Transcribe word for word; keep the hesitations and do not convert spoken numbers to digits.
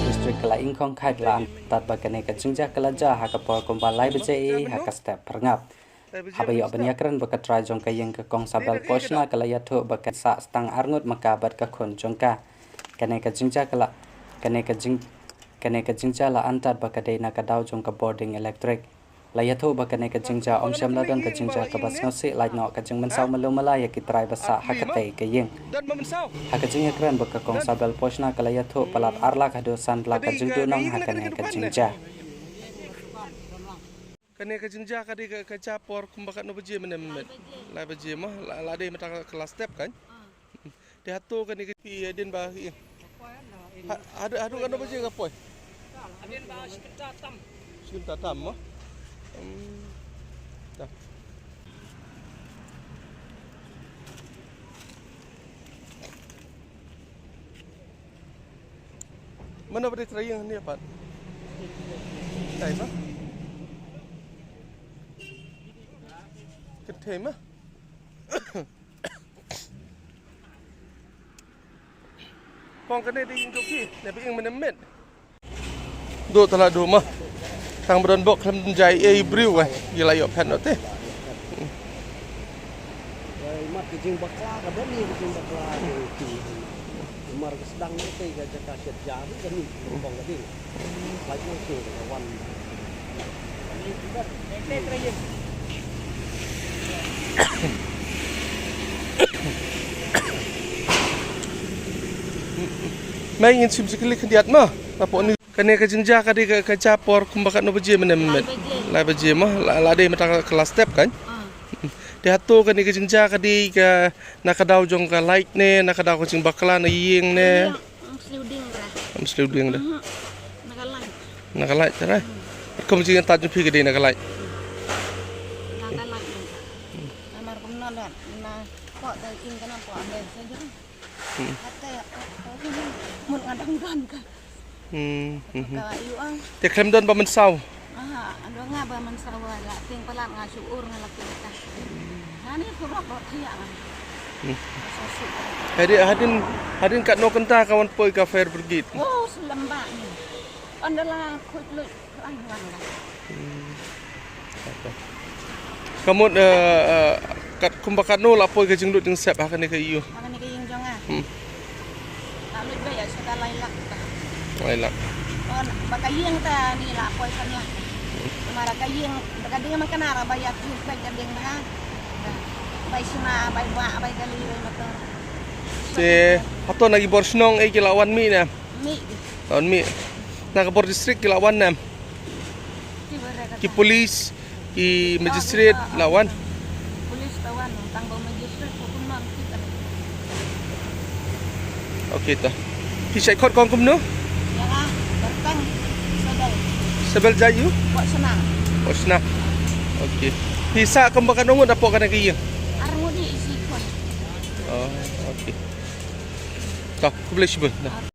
District ka la ingkhong khat la antad ba kane ka jingjia ka la jia ha ka por kumba lai baje ei ha ka step phyrngap. Haba ïoh ban ïakren bad ka trai jong ka ïing, ka Kong Sabel Poshna ka la ïathuh ba ka sah stang arngut ma ka bad ka khun jong ka. Kane ka jingjia ka la, kane ka jing, kane ka jingjia la antad ba ka dei na ka daw jong ka bording elektrik. La ïathuh ba kane ka jingjia ym shym la don ka jingjia kaba sngewsih lait noh, ka jingmynsaw malu mala ïa ki trai ba sah ha katei ka ïing. Ha ka jingïakren bad ka Kong Sabel Poshna ka la ïathuh palat ar lak haduh san lak ka jingduhnong ha kane ka jingjia. Kane ka jingjia ka dei ka, ka jia por kumba katno baje mynne mynmiet? Lai baje mo, la, la dei mynta ka last step kan? Te hato kane ka phi, eh, dien ba hi. Ha, haduh, haduh katno baje ka poi? Shi kynta tam mo. Hmm. Dah. Mano ba dei trai ïing hangne pat? Dei ba? Kynthei ma. Kong, kane dei ïing jong phi ne ba ïing mynne mynmiet? Duh tala duh ma. Tang ba don bok khlem don jai ei briew, eh. Ïa la ïoh phet noh te. Mat ka jingbakla ka don ni ka jingbakla ka ti. Mar ka sdang ni te ka jaka shet ja ni ka ni kong ka ding. Lai nang te ka wan. Mai ngin sim sikli khyndiat ma. Tapo ni. Kane ka jingjia ka dei ka, ka jia por kumba katno baje mynne mynmiet? Lai baje. Lai baje mo, la, la dei mynta ka last step kan? Ah. Te hato kane ka jingjia ka dei ka na ka daw jong ka light ne, na ka daw ka jingbakla na ïing ne? Ïa, ym sliew ding re. Ym sliew ding re. Mhm. Na ka light. Na ka light re. Hmm. Kum jingïatad jong phi ka dei na ka light. Na ka light re. Namar kumno na, na pok da ïing kana pok da sa jong. Hmm. Kata, oh, oh, mun nga dang don ka. Hmm, hmm, hmm. Ka ïu ang. Te khlem don ba mynsaw? Aha, ando nga ba mynsaw la tieng palat nga shu ur nga la tieng ka. Nga ni pura ba thiah nga. Hmm. Sa shu. Hadien, hadien, hadien katno kynta ka wan poi ka fire brigade? Oh, slem bha ni. Ynda la khuid luid. Ka mut, eh, eh, kat, kumba katno la poi ka jinglut jingsep ha kane ka ïing? Ha kane ka ïing jong nga. Hmm. La lut beit ïa shata lai lak ta. Lai lak. Ba ka ïing ta ni la poi san lak. Namar ka ïing, ba ka ding ma ka nar ba ïa ki beit ka ding ba. Bai shna, bai ba, bai kali, bai motor. Te hato na ki bor shnong ei ki la wan mih ne? Mih. Wan mih. Na ka bor district ki la wan ne? Ki bor re ka. Ki police, ki magistrate la wan. Police la wan, tang ba magistrate ko kumno ki ka. Okay ta. Ki shait khot kong kumno? Ïa nga, Bertang, Sabel. Sabel jait ïu? Poshna. Poshna. Okay. Phi sah kumba katno ngut hapoh kane ka ïing? Ar ngut ïa i shi khun. Oh, okay. Ta, khublei shibun. Ta.